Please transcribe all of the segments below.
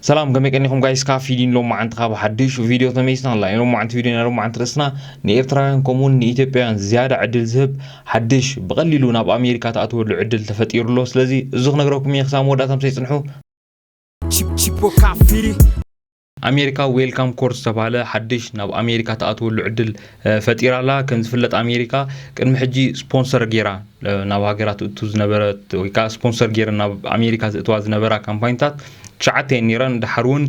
ሰላም፣ ከመይ ቀኒኹም ጋይስ? ካብ ፊሊን ሎም መዓንቲ ካብ ሓድሽ ቪድዮ ተመይስና ኣላ። ሎም መዓንቲ ቪድዮ ናይ ሎም መዓንቲ ርእስና ንኤርትራውያን ከምኡውን ንኢትዮጵያውያን ዝያዳ ዕድል ዝህብ ሓድሽ ብቐሊሉ ናብ ኣሜሪካ ትኣትወሉ ዕድል ተፈጢሩ ኣሎ። ስለዚ እዚ ክነግረኩም እየ፣ ክሳብ መወዳእታ ምሳይ ጽንሑ። Chip- Chipo Kafiri. ኣሜሪካ ዌልካም ኮር ዝተባህለ ሓድሽ ናብ ኣሜሪካ ትኣትወሉ ዕድል፣ እ፣ ፈጢራ ኣላ። ከም ዝፍለጥ ኣሜሪካ ቅድሚ ሕጂ ስፖንሰር ጌራ፣ እ፣ ናብ ሃገራት እቱ ዝነበረት ወይ ከዓ ስፖንሰር ጌረን ናብ ኣሜሪካ ዝእትዋ ዝነበራ ካምፓኒታት ትሽዓተ እየን ነይረን። ድሓር እውን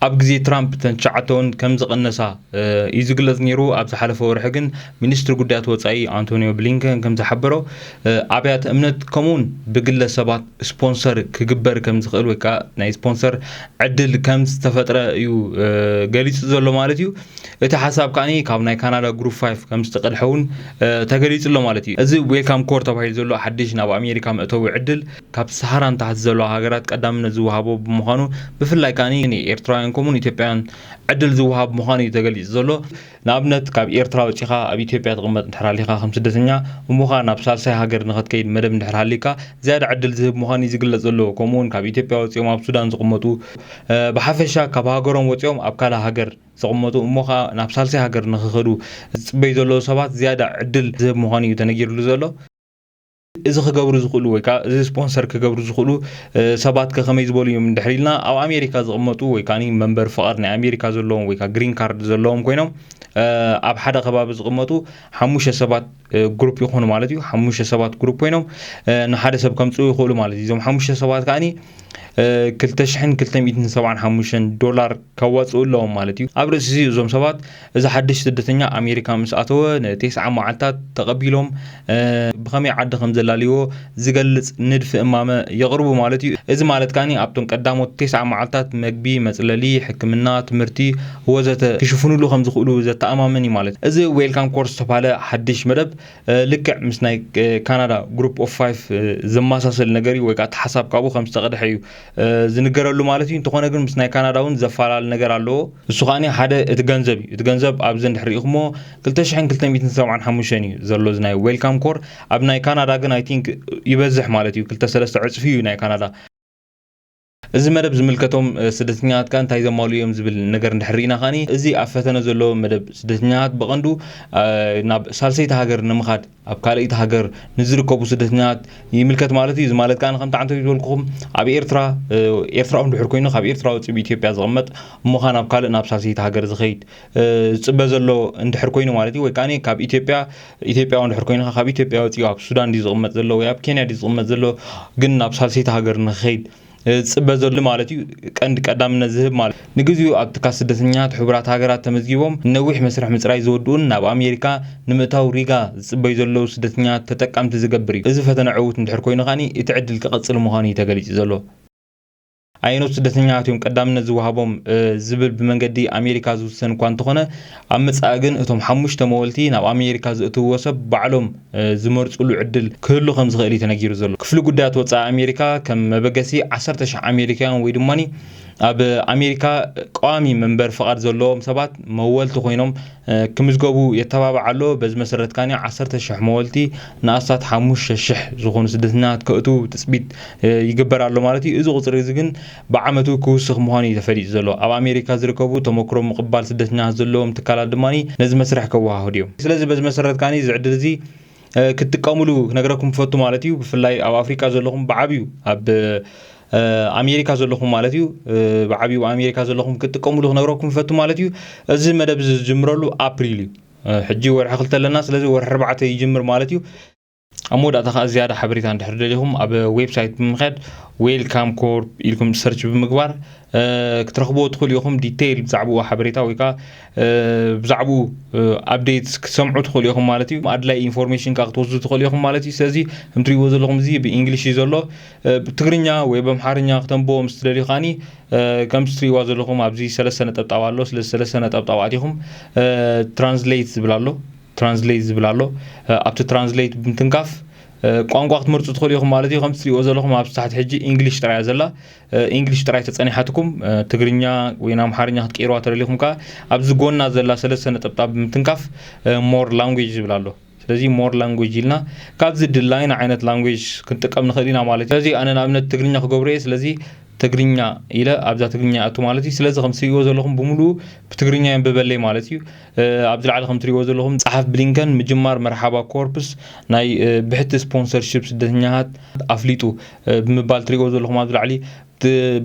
ኣብ ግዜ ትራምፕ እተን ትሽዓተ እውን ከም ዝቐነሳ፣ እ፣ እዩ ዝግለጽ ነይሩ። ኣብ ዝሓለፈ ወርሒ ግን ሚኒስትሪ ጉዳያት ወጻኢ ኣንቶኒዮ ብሊንከን ከም ዝሓበሮ፣ እ፣ ኣብያተ እምነት ከምኡውን ብግለሰባት ስፖንሰር ክግበር ከም ዝኽእል ወይ ከዓ ናይ ስፖንሰር ዕድል ከም ዝተፈጥረ እዩ፣ እ፣ ገሊጹ ዘሎ ማለት እዩ። እቲ ሓሳብ ከዓኒ ካብ ናይ ካናዳ ግሩፕ ፋይቭ ከም ዝተቐድሐ እውን፣ እ፣ ተገሊጹ ኣሎ ማለት እዩ። እዚ ዌልካም ኮር ተባሂሉ ዘሎ ሓድሽ ናብ ኣሜሪካ መእተዊ ዕድል ካብ ሰሃራ ንታሕቲ ዘለዋ ሃገራት ቀዳምነት ዝወሃቦ ብምዃኑ፣ ብፍላይ ከዓኒ ንኤርትራውያን ከምኡን ኢትዮጵያውያን ዕድል ዝወሃብ ምዃኑ እዩ ተገሊጹ ዘሎ። ንኣብነት ካብ ኤርትራ ወጺኻ ኣብ ኢትዮጵያ ትቕመጥ እንድሕር ሃሊኻ ከም ስደተኛ እሞ ኸኣ ናብ ሳልሳይ ሃገር ንኸትከይድ መደብ እንድሕር ሃሊካ ዝያዳ ዕድል ዝህብ ምዃኑ እዩ ዝግለጽ ዘሎ። ከምኡውን ካብ ኢትዮጵያ ወጺኦም ኣብ ሱዳን ዝቕመጡ፣ እ፣ ብሓፈሻ ካብ ሃገሮም ወጺኦም ኣብ ካልእ ሃገር ዝቕመጡ እሞ ኸኣ ናብ ሳልሳይ ሃገር ንኽኸዱ ዝጽበዩ ዘለዉ ሰባት ዝያዳ ዕድል ዝህብ ምዃኑ እዩ ተነጊርሉ ዘሎ። እዚ ክገብሩ ዝኽእሉ ወይ ከዓ እዚ ስፖንሰር ክገብሩ ዝኽእሉ፣ እ፣ ሰባት ከ ከመይ ዝበሉ እዮም እንድሕር ኢልና፣ ኣብ ኣሜሪካ ዝቕመጡ ወይ ከዓ መንበሪ ፍቓድ ናይ ኣሜሪካ ዘለዎም ወይ ከዓ ግሪን ካርድ ዘለዎም ኮይኖም፣ እ፣ ኣብ ሓደ ከባቢ ዝቕመጡ ሓሙሽተ ሰባት፣ እ፣ ግሩፕ ይኾኑ ማለት እዩ። ሓሙሽተ ሰባት ግሩፕ ኮይኖም፣ እ፣ ንሓደ ሰብ ከምጽኡ ይኽእሉ ማለት እዩ። እዞም ሓሙሽተ ሰባት ከዓኒ፣ እ፣ ክልተ ሽሕን ክልተ ሚእትን ሰብዓን ሓሙሽተን ዶላር ከዋጽኡ ኣለዎም ማለት እዩ። ኣብ ርእሲ እዚ እዞም ሰባት እዚ ሓድሽ ስደተኛ ኣሜሪካ ምስ ኣተወ ንቴስዓ መዓልታት ተቐቢሎም፣ እ፣ ብኸመይ ዓዲ ከም ዘላልይዎ ዝገልጽ ንድፊ እማመ የቕርቡ ማለት እዩ። እዚ ማለት ከዓኒ ኣብቶም ቀዳሞት ቴስዓ መዓልታት መግቢ፣ መጽለሊ፣ ሕክምና፣ ትምህርቲ ወዘተ ክሽፍኑሉ ከም ዝኽእሉ ዘተኣማምን እዩ ማለት እዩ። እዚ ዌልካም ኮር ዝተባህለ ሓድሽ መደብ፣ እ፣ ልክዕ ምስ ናይ፣ እ፣ ካናዳ ግሩፕ ኦፍ ፋይቭ፣ እ፣ ዘመሳሰል ነገር እዩ ወይ ከዓ እቲ ሓሳብ ካብኡ ከም ዝተቐድሐ እዩ፣ እ፣ ዝንገረሉ ማለት እዩ። እንተኾነ ግን ምስ ናይ ካናዳ እውን ዘፈላለ ነገር ኣለዎ። እሱ ከዓኒ ሓደ እቲ ገንዘብ እዩ። እቲ ገንዘብ ኣብዚ እንድሕር ርኢኹሞ ክልተ ሽሕን ክልተ ሚእትን ሰብዓን ሓሙሽተን እዩ ዘሎ እዚ ናይ ዌልካም ኮር። ኣብ ናይ ካናዳ ግን ኣይ ቲንክ ይበዝሕ ማለት እዩ። ክልተ ሰለስተ ዕጽፊ እዩ ናይ ካናዳ። እዚ መደብ ዝምልከቶም፣ እ፣ ስደተኛታት ከ እንታይ ዘማልኡ እዮም ዝብል ነገር እንድሕር ርኢና ከዓኒ፣ እዚ ኣብ ፈተነ ዘሎ መደብ ስደተኛታት ብቐንዱ፣ እ፣ ናብ ሳልሰይቲ ሃገር ንምኻድ ኣብ ካልኣይቲ ሃገር ንዝርከቡ ስደተኛታት ይምልከት ማለት እዩ። እዚ ማለት ከኣ ከምቲ ዓንተው ዝበልኩኹም ኣብ ኤርትራ፣ እ፣ ኤርትራዊ እንድሕር ኮይኑ ካብ ኤርትራ ወፂኡ ብኢትዮጵያ ዝቕመጥ እሞ ኸኣ ናብ ካልእ ናብ ሳልሰይቲ ሃገር ዝኸይድ፣ እ፣ ዝፅበ ዘሎ እንድሕር ኮይኑ ማለት እዩ። ወይ ከኣ ካብ ኢትዮጵያ፣ ኢትዮጵያዊ እንድሕር ኮይኑ ካብ ኢትዮጵያ ወፂኡ ኣብ ሱዳን ድዩ ዝቕመጥ ዘሎ ወይ ኣብ ኬንያ ድዩ ዝቕመጥ ዘሎ ግን ናብ ሳልሰይቲ ሃገር ንኽኸይድ፣ እ፣ ዝፅበ ዘሎ ማለት እዩ። ቀንዲ ቀዳምነት ዝህብ ማለት ንግዚኡ ኣብ ትካል ስደተኛታት ሕቡራት ሃገራት ተመዝጊቦም ነዊሕ መስርሕ ምፅራይ ዝወድኡን ናብ ኣሜሪካ ንምእታው ሪጋ ዝፅበዩ ዘለዉ ስደተኛታት ተጠቀምቲ ዝገብር እዩ። እዚ ፈተነ ዕዉት እንድሕር ኮይኑ ከዓኒ እቲ ዕድል ክቐፅል ምዃኑ እዩ ተገሊፁ ዘሎ። ኣየኖት ስደተኛታት እዮም ቀዳምነት ዝወሃቦም፣ እ፣ ዝብል ብመንገዲ ኣሜሪካ ዝውሰን እኳ እንተኾነ ኣብ መጻኢ ግን እቶም ሓሙሽተ መወልቲ ናብ ኣሜሪካ ዝእትውዎ ሰብ ባዕሎም፣ እ፣ ዝመርጹሉ ዕድል ክህሉ ከም ዝኽእል እዩ ተነጊሩ ዘሎ። ክፍሊ ጉዳያት ወጻኢ ኣሜሪካ ከም መበገሲ ዓሰርተ ሽሕ ኣሜሪካውያን ወይ ድማ ኣብ ኣሜሪካ ቀዋሚ መንበሪ ፍቓድ ዘለዎም ሰባት መወልቲ ኮይኖም፣ እ፣ ክምዝገቡ የተባብዕ ኣሎ። በዚ መሰረት ከኣ ዓሰርተ ሽሕ መወልቲ ንኣስታት ሓሙሽተ ሽሕ ዝኾኑ ስደተኛታት ከእትዉ ትጽቢት፣ እ፣ ይግበር ኣሎ ማለት እዩ። እዚ ቁጽሪ እዚ ግን ብዓመቱ ክውስኽ ምዃኑ እዩ ተፈሊጡ ዘሎ። ኣብ ኣሜሪካ ዝርከቡ ተመክሮ ምቕባል ስደተኛታት ዘለዎም ትካላት ድማ ነዚ መስርሕ ከወሃህዱ እዮም። ስለዚ በዚ መሰረት ከኣ እዚ ዕድል እዚ፣ እ፣ ክትጥቀሙሉ ክነግረኩም ክፈቱ ማለት እዩ። ብፍላይ ኣብ ኣፍሪቃ ዘለኹም ብዓብዩ ኣብ፣ እ፣ ኣሜሪካ ዘለኹም ማለት እዩ፣ እ፣ ብዓብዩ ኣብ ኣሜሪካ ዘለኹም ክትጥቀሙሉ ክነግረኩም ክፈቱ ማለት እዩ። እዚ መደብ እዚ ዝጅምረሉ ኣፕሪል እዩ። እ፣ ሕጂ ወርሒ ክልተ ኣለና፣ ስለዚ ወርሒ ኣርባዕተ ይጅምር ማለት እዩ። ኣብ መወዳእታ ኸኣ ዝያዳ ሓበሬታ እንድሕር ደሊኹም ኣብ ዌብሳይት ብምኻድ ዌልካም ኮርፕ ኢልኩም ሰርች ብምግባር፣ እ፣ ክትረኽብዎ ትኽእሉ ኢኹም። ዲቴይል ብዛዕባኡ ሓበሬታ ወይ ከኣ፣ እ፣ ብዛዕባኡ፣ እ፣ ኣፕዴትስ ክትሰምዑ ትኽእሉ ኢኹም ማለት እዩ። ኣድላይ ኢንፎርሜሽን ከኣ ክትወስዱ ትኽእሉ ኢኹም ማለት እዩ። ስለዚ ከም ትሪእዎ ዘለኹም እዚ ብእንግሊሽ እዩ ዘሎ። እ፣ ብትግርኛ ወይ ብኣምሓርኛ ክተንብቦ ምስ ትደልዩ ከኣኒ፣ እ፣ ከም ትሪእዋ ዘለኹም ኣብዚ ሰለስተ ነጠብጣብ ኣሎ። ስለዚ ሰለስተ ነጠብጣብ ኣቲኹም፣ እ፣ ትራንስሌት ዝብል ኣሎ። ትራንስሌት ዝብል ኣሎ። እ፣ ኣብቲ ትራንስሌት ብምትንካፍ፣ እ፣ ቋንቋ ክትመርጹ ትኽእሉ ኢኹም ማለት እዩ። ከም ትሪእዎ ዘለኹም ኣብዚ ታሕቲ ሕጂ ኢንግሊሽ ጥራይ እያ ዘላ። እ፣ ኢንግሊሽ ጥራይ ተጸኒሓትኩም፣ እ፣ ትግርኛ ወይ ንኣምሓርኛ ክትቀይርዋ ተደሊኹም ከኣ ኣብዚ ጎና ዘላ ሰለስተ ነጠብጣብ ብምትንካፍ፣ እ፣ ሞር ላንጉጅ ዝብል ኣሎ። ስለዚ ሞር ላንጉጅ ኢልና ካብዚ ድላይና ዓይነት ላንጉጅ ክንጥቀም ንኽእል ኢና ማለት እዩ። ስለዚ ኣነ ንኣብነት ትግርኛ ክገብሮ እየ። ስለዚ ትግርኛ ኢለ ኣብዛ ትግርኛ ኣቱ ማለት እዩ። ስለዚ ከም ትሪእዎ ዘለኹም ብምሉኡ ብትግርኛ የንብበለይ ማለት እዩ። ኣብዚ ላዕሊ ከም ትሪእዎ ዘለኹም ጸሓፍ ብሊንከን ምጅማር መርሓባ ኮርፕስ ናይ ብሕቲ ስፖንሰርሺፕ ስደተኛታት ኣፍሊጡ ብምባል ትሪእዎ ዘለኹም ኣብዚ ላዕሊ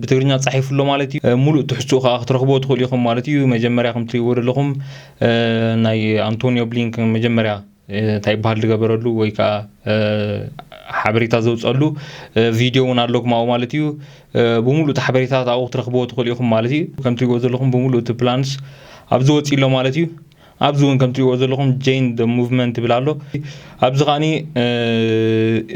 ብትግርኛ ጻሒፉ ኣሎ ማለት እዩ። ሙሉእ ትሕዝትኡ ከኣ ክትረኽብዎ ትኽእሉ ኢኹም ማለት እዩ። መጀመርያ ከም ትሪእዎ ዘለኹም ናይ ኣንቶኒዮ ብሊንከን መጀመርያ እንታይ ይበሃል ዝገበረሉ ወይ ከዓ ሓበሬታ ዘውፀሉ ቪድዮ እውን ኣለኩም ኣብኡ ማለት እዩ። ብምሉእ እቲ ሓበሬታት ኣብኡ ክትረኽብዎ ትኽእሉ ኢኹም ማለት እዩ። ከም ትሪእዎ ዘለኹም ብምሉእ እቲ ፕላንስ ኣብዚ ወፂ ኣሎ ማለት እዩ። ኣብዚ እውን ከም ትሪእዎ ዘለኹም ጀይን ደ ሙቭመንት ይብል ኣሎ። ኣብዚ ከዓኒ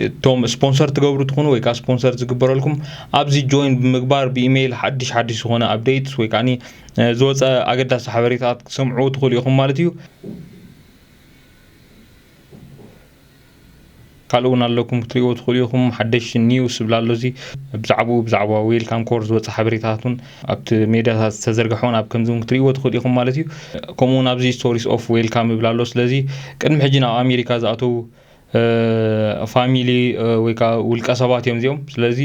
እቶም ስፖንሰር ትገብሩ ትኾኑ ወይ ከዓ ስፖንሰር ዝግበረልኩም ኣብዚ ጆይን ብምግባር ብኢሜይል ሓድሽ ሓድሽ ዝኾነ ኣፕዴትስ ወይ ከዓ ዝወፀ ኣገዳሲ ሓበሬታት ክሰምዑ ትኽእሉ ኢኹም ማለት እዩ። ካልእ እውን ኣለኩም ክትሪእዎ ትኽእሉ ኢኹም። ሓደሽ ኒውስ ይብል ኣሎ እዚ ብዛዕባኡ ብዛዕባ ዌልካም ኮር ዝወፀ ሓበሬታቱን ኣብቲ ሜድያታት ዝተዘርግሐውን ኣብ ከምዚ እውን ክትሪእዎ ትኽእሉ ኢኹም ማለት እዩ። ከምኡውን ኣብዚ ስቶሪስ ኦፍ ዌልካም ይብል ኣሎ። ስለዚ ቅድሚ ሕጂ ናብ ኣሜሪካ ዝኣተዉ ፋሚሊ ወይ ከዓ ውልቀ ሰባት እዮም እዚኦም። ስለዚ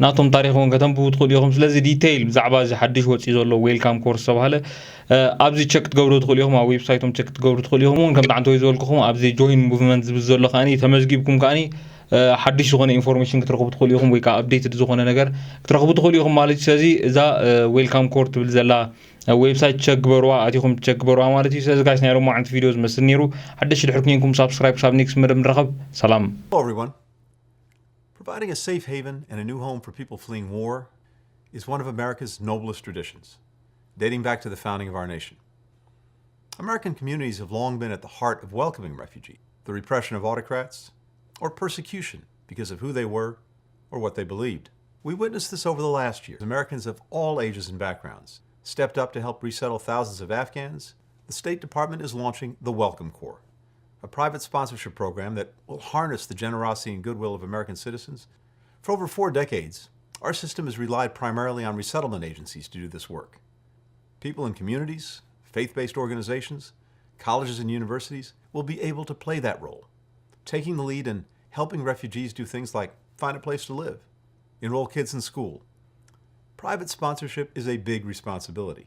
ናቶም ታሪክ እውን ከተንብቡ ትኽእሉ ኢኹም። ስለዚ ዲቴይል ብዛዕባ እዚ ሓድሽ ወፂ ዘሎ ዌልካም ኮርስ ዝተባሃለ ኣብዚ ቸክ ክትገብሩ ትኽእሉ ኢኹም፣ ኣብ ዌብሳይቶም ቸክ ክትገብሩ ትኽእሉ ኢኹም። እውን ከም ጣዕንተ ወይ ዝበልኩኹም ኣብዚ ጆይን ሙቭመንት ዝብል ዘሎ ከዓኒ ተመዝጊብኩም ከዓኒ ሓድሽ ዝኾነ ኢንፎርሜሽን ክትረኽቡ ትኽእሉ ኢኹም ወይ ከዓ ኣፕዴትድ ዝኾነ ነገር ክትረኽቡ ትኽእሉ ኢኹም ማለት እዩ። ስለዚ እዛ ዌልካም ኮር ትብል ዘላ ዌብሳይት ቸክ ግበርዋ፣ ኣቲኹም ቸክ ግበርዋ ማለት እዩ። ስለዚ ጋይስ ናይ ሎማዓንቲ ቪድዮ ዝመስል ነይሩ። ሓደሽ ድሕር ኮይንኩም ሳብስክራይብ ክሳብ ኔክስት መደብ ንራኸብ። ሰላም። Hello, everyone. Providing a safe haven and a new home for people fleeing war is one of America's noblest traditions, dating back to the founding of our nation. American communities have long been at the heart of welcoming refugees, the repression of autocrats, or persecution because of who they were or what they believed. We witnessed this over the last year. Americans of all ages and backgrounds stepped up to help resettle thousands of Afghans. The State Department is launching the Welcome Corps, a private sponsorship program that will harness the generosity and goodwill of American citizens. For over four decades, our system has relied primarily on resettlement agencies to do this work. People in communities, faith based organizations, colleges, and universities will be able to play that role, taking the lead in helping refugees do things like find a place to live, enroll kids in school. Private sponsorship is a big responsibility.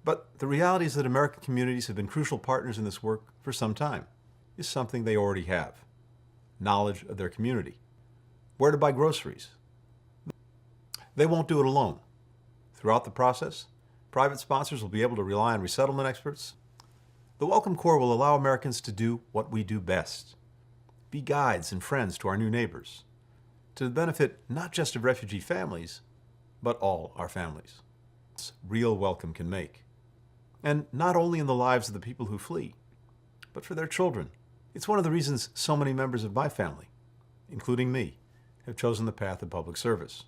But the reality is that American communities have been crucial partners in this work for some time, is something they already have knowledge of their community, where to buy groceries. They won't do it alone. Throughout the process, private sponsors will be able to rely on resettlement experts. The Welcome Corps will allow Americans to do what we do best, be guides and friends to our new neighbors, to the benefit not just of refugee families, but all our families. It's real welcome can make. And not only in the lives of the people who flee, but for their children. It's one of the reasons so many members of my family, including me, have chosen the path of public service.